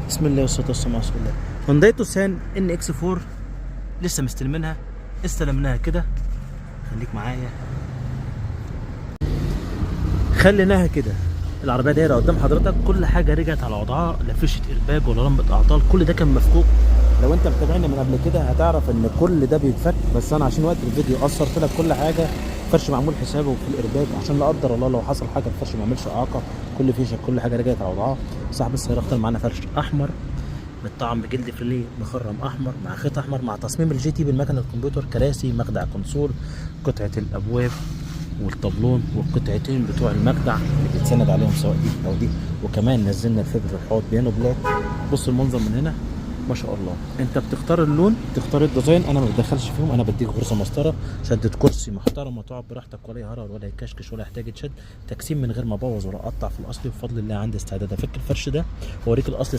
بسم الله والصلاة والسلام على رسول الله. هونداي توسان NX 4 لسه مستلمينها، استلمناها كده، خليك معايا. خليناها كده، العربية دايرة قدام حضرتك، كل حاجة رجعت على وضعها، لا فيشه ايرباج ولا لمبة اعطال، كل ده كان مفكوك. لو انت متابعني من قبل كده هتعرف ان كل ده بيتفك، بس انا عشان وقت الفيديو قصرت لك كل حاجه. فرش معمول حسابه في الايرباج عشان لا قدر الله لو حصل حاجة الفرش ما يعملش اعاقه. كل فيشه كل حاجة رجعت على وضعها. صاحب السيارة اختار معانا فرش احمر متطعم بجلد فيليه مخرم احمر مع خيط احمر مع تصميم ال GT بالمكنه الكمبيوتر، كراسي، مخدع console، قطعه الابواب والطابلون والقطعتين بتوع المخدع اللي بيتسند عليهم سواء دي او دي، وكمان نزلنا الفبر الحوض piano black. بص المنظر من هنا ما شاء الله. انت بتختار اللون، تختار ال design، انا ما بتدخلش فيهم، انا بديك غرزه مسطره، شدة كرسي محترمه تقعد براحتك ولا يهرر ولا يكشكش ولا يحتاج يتشد، تجسيم من غير ما ابوظ ولا اقطع في الاصلي. بفضل الله عندي استعداد افك الفرش ده واوريك الاصل.